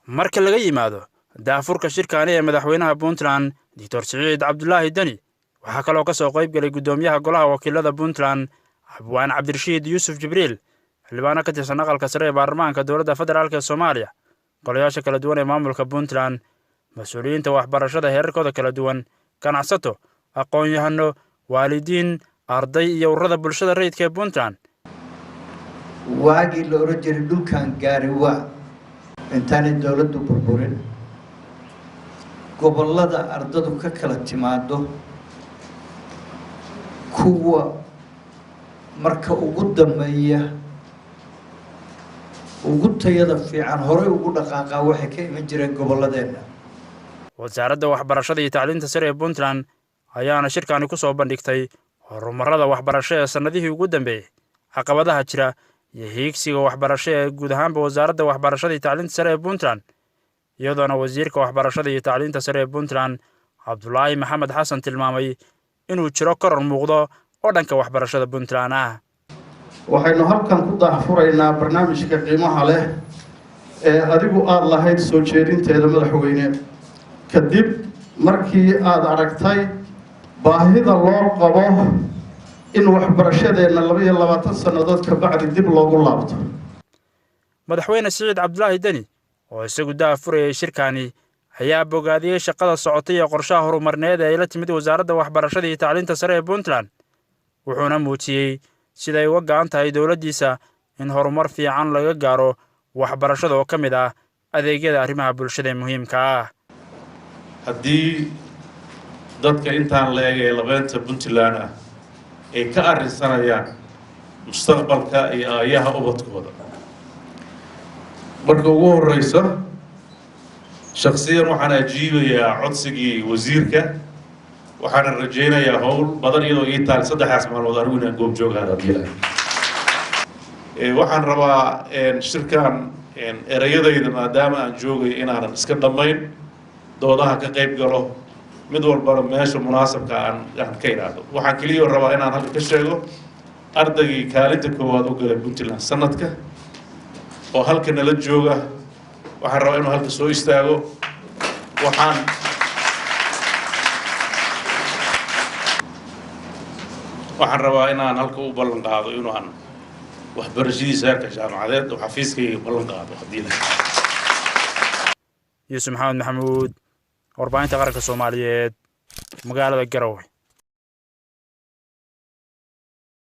Marka laga yimaado daahfurka shirkaani ee madaxweynaha Puntland Doctor Siciid Cabdulaahi Deni, waxaa kaloo ka soo qayb galay guddoomiyaha golaha wakiilada Puntland Abwaan Cabdirashiid Yuusuf Jibriil, xildhibaano ka tirsan aqalka sare ee baarlamaanka dowladda federaalk ee Soomaaliya, golayaasha kala duwan ee maamulka Puntland, mas-uuliyiinta waxbarashada heerarkooda kala duwan, ganacsato, aqoon-yahano, waalidiin, arday iyo ururada bulshada rayidka ee Puntland. Waagii la oran jiray dhulkan gaari waa intaanay dowladdu burburin, gobollada ardadu ka kala timaado kuwa marka ugu dambeeya ugu tayada fiican horey ugu dhaqaaqaa waxay ka iman jireen gobolladeenna. Wasaaradda waxbarashada iyo tacliinta sare ee Puntland ayaana shirkani ku soo bandhigtay horumarrada waxbarasho ee sannadihii ugu dambeeyey, caqabadaha jira iyo hiigsiga waxbarasho ee guud ahaanba wasaaradda waxbarashada iyo tacliinta sare ee Puntland, iyadoona wasiirka waxbarashada iyo tacliinta sare ee Puntland Cabdulaahi Maxamed Xasan tilmaamay inuu jiro koror muuqdo oo dhanka waxbarashada Puntland ah. Waxaynu halkan ku daahfuraynaa barnaamijka qiimaha leh ee adigu aada lahayd soo jeedinteeda, madaxweyne, kadib markii aada aragtay baahida loo qabo in waxbarashadeenna 22 sannadood ka bacdi dib loogu laabto. Madaxweyne Siciid Cabdulaahi Deni oo isagu daahfurayay shirkani ayaa bogaadiyey shaqada socotay ee qorshaha horumarneed ee ay la timid wasaaradda waxbarashada iyo tacliinta sare ee Puntland, wuxuuna muujiyey siday uga go'an tahay dowladdiisa in horumar fiican laga gaaro waxbarashada oo ka mid ah adeegyada arrimaha bulshada ee muhiimka ah. Haddii dadka intaan la eg ee labeenta Puntland ah ay ka arrinsanayaan mustaqbalka iyo aayaha ubadkooda, marka ugu horreysa shaksiyan waxaan ajiibayaa codsigii wasiirka, waxaana rajaynayaa howl badan iyadoo ii taal 3daas maalmood anigu inaan goobjoogahan haddii waxaan rabaa shirkan ereyadayda maadaama aan joogayo inaanan iska dhammayn doodaha ka qayb galo, mid walbana meesha munaasabka aan ka idhaahdo. Waxaan keliya rabaa inaan halka ka sheego ardaygii kaalinta koowaad u galay Puntland sanadka oo halka nala jooga, waxaan rabaa inuu halka soo istaago. Waxaan rabaa inaan halka u ballan qaado inuu aan waxbarashadiisa heerka jaamacadeed oo xafiiskayga ballan qaado haddii la. Yuusuf Maxamed Maxamuud, warbaahinta qaranka Soomaaliyeed, magaalada Garowe.